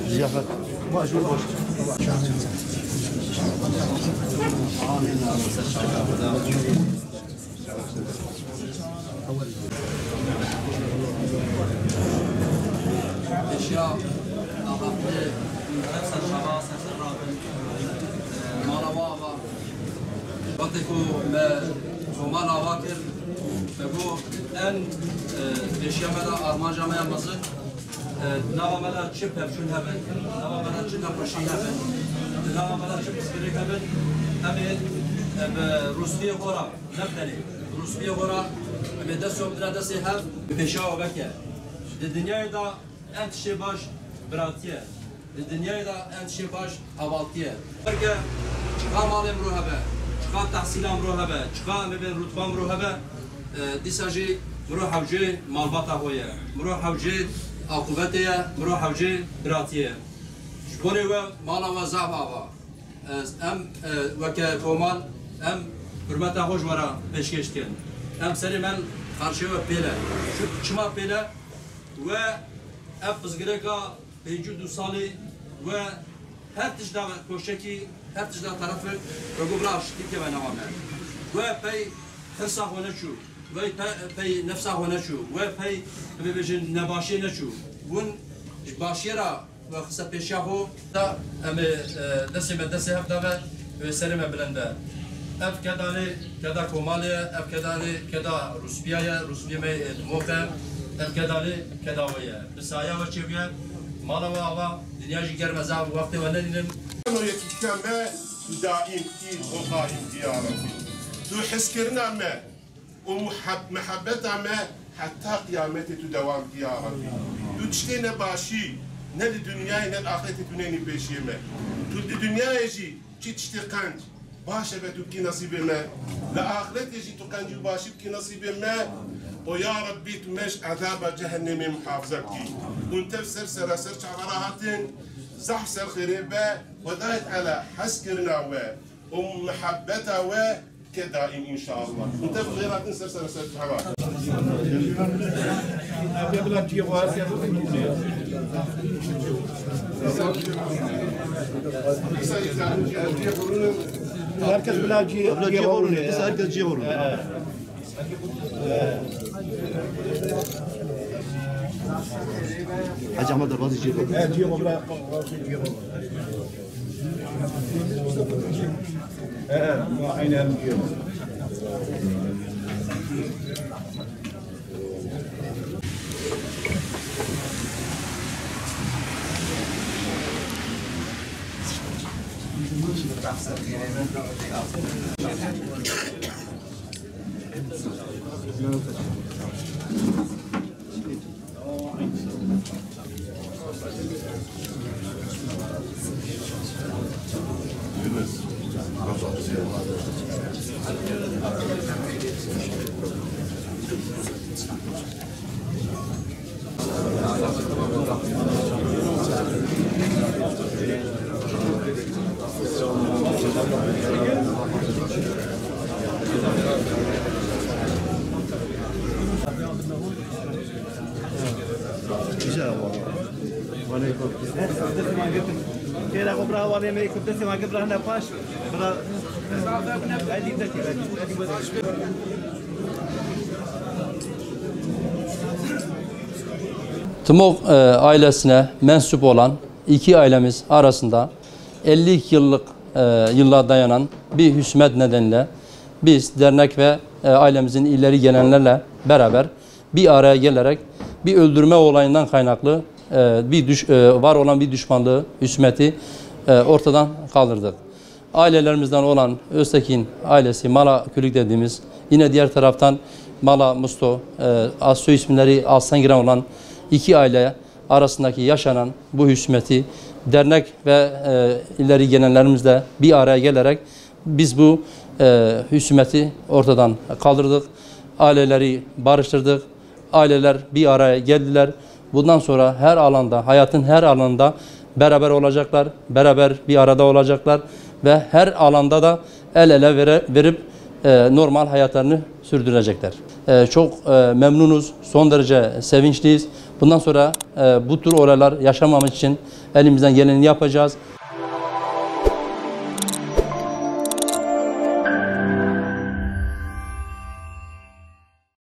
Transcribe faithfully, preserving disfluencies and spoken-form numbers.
Ziyafet. Baş, baş. Eşya, abatli, hepsa şaba, sesir rabin, mala wava. Wextê ku me Tomal ava kir, me got en, e, pêşiya me de armanca me ya mezin, e, di nava me de çi pevçûn hebin, di nava me de çi nexweşî hebin, di nava me de çi pirsgirêk hebin, em ê, e, bi rûspiyê xwe re, ne bi tenê, bi rûspiyê xwe re, em ê dest û bidine destê hev, bi pêşiya we veke. Di dinyayê de en tiştê baş biratî ye. Di dinyayê de en tiştê baş hevaltî ye. Belke çiqa malê mirov hebe, çiqa tehsîla mirov hebe, çiqa em ê bên rutba mirov hebe, e, dîsa jî mirov hewcê malbata xwe ye. Mirov hewcê aqûbetê ye, mirov hewcê biratiyê ye. Ji bonê we mala we zaf ava. Ez, em, e, weke Tomal, em hurmeta xwe ji we re pêşkêş dikin. Em serê me li qarşê we pêl e. Çi-, çima pêl e? We ev pirsgirêka pêncî û du salî we her tişt da koşekî, her tişt da terefik, we got bira şitî keve nava me. We pey hirsa xwe neçû, we pe-, pey nefsa xwe neçû, we pey, em ê bêjin, nebaşiyê neçû. Hûn ji başiyê re we xiste pêşiya xwe da, em ê, e, destê me destê hev da ve, wê serê me bilind be. Ev keda lê keda Komalê ye, ev keda lê keda Rûspiya ye, Rûspiyê me yê Dimox e, ev keda lê keda we ye. Bi saya we çêbûye, mala we ava, dinya jî germ e, zaf wextê we nedînim. Yekîtiya me tu daîm tî, xwe qaîm tî ya Rebbî. Tu hezkirina me û muheb-, mihebeta me heta qiyametê tu dewam kî ya Rebbî. Tu tiştê nebaşî ne li dinyayê ne li axretê tu nênî pêşiyê me. Tu li dinyayê jî çi tiştê qenc baş e be tu bikî nesîbê me. Li axretê jî tu qencî û başî bikî nesîbê me. O ya Rebbî tu me ji ezaba cehennemê muhafize bikî. Hûn tev ser seraser çava re hatin, zehf ser xêrê be, Xwedayê Teala hezkirina we û mihebeta we ke daîm înşallah. Û te bi xêr hatin ser ser ser hema. Herkes bila cî, bila cî xwe rûnê. Dîsa herkes cî xwe rûnê. Hacı Ahmet Derbazî cî xwe rûnê. He, cî xwe bila, cî xwe rûnê. Têra xwe bira, wanê me ku destê me girt, bira hene paş, bira. Timox, e, ailesine mensup olan iki ailemiz arasında elli iki yıllık, e, yıla dayanan bir husumet nedeniyle biz dernek ve, e, ailemizin ileri gelenlerle beraber bir araya gelerek bir öldürme olayından kaynaklı e, bir düş, e, var olan bir düşmanlığı, hüsmeti e, ortadan kaldırdık. Ailelerimizden olan Öztekin ailesi, Mala Külük dediğimiz, yine diğer taraftan Mala Musto, e, soy isimleri Alsangren olan iki aile arasındaki yaşanan bu hüsmeti dernek ve e, ileri gelenlerimizle bir araya gelerek biz bu e, hüsmeti ortadan kaldırdık. Aileleri barıştırdık. Aileler bir araya geldiler. Bundan sonra her alanda, hayatın her alanında beraber olacaklar, beraber bir arada olacaklar ve her alanda da el ele vere, verip e, normal hayatlarını sürdürecekler. E, çok e, memnunuz, son derece sevinçliyiz. Bundan sonra e, bu tür olaylar yaşamamak için elimizden geleni yapacağız.